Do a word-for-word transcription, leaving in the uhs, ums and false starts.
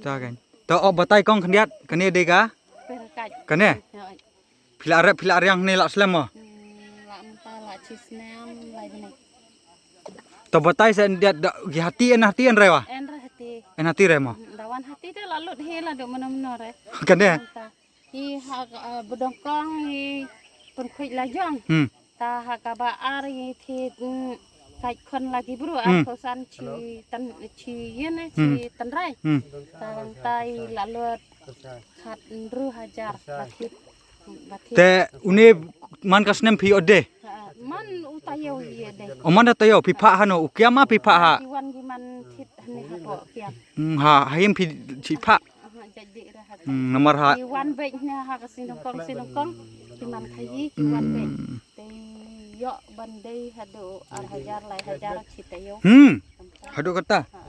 Ta kan. To, oh, batai kong khyndiat, kane dei ka? Pyrkhat. Kane? Hoi. Phi la rep, phi la riang ne la slem mo? Hmm, la mynta la chi snem, la jene. To batai sa ndiat da, ki hati en hati en rewa? En re hati. En hati re mo? Hmm, da wan hati te la lut hi la duk mano mano re. Kane? Mynta. Hi ha, eh, Budongkong hi pynkhuid la jong. Hmm. Ta ha kaba ar hi thi, mm, kait khon la ki bru ar Hmm. khosan chi tan chi yen eh, Hmm. chi tanrai. Hmm. Ta lang tai la lut khat hynru hajar la thi. Ba thi. Te une man ka snem phi ode? Ha, man u taïew ïa de. O man da taïew phi phah hano u kiam ma phi phah ha? Ki wan ki man thit hane hapoh kiam. Hmm, ha, ha ïing phi chi phah. Aha, jait dih re ha. Hmm, namar ha. Ki wan beit hane ha ka Sindongkong, Sindongkong. Ki man khaïi, ki wan beit. Hmm. Te ïoh ban dei haduh ar hajar, lai hajar chi taïew. Hmm. Haduh kata. Ha.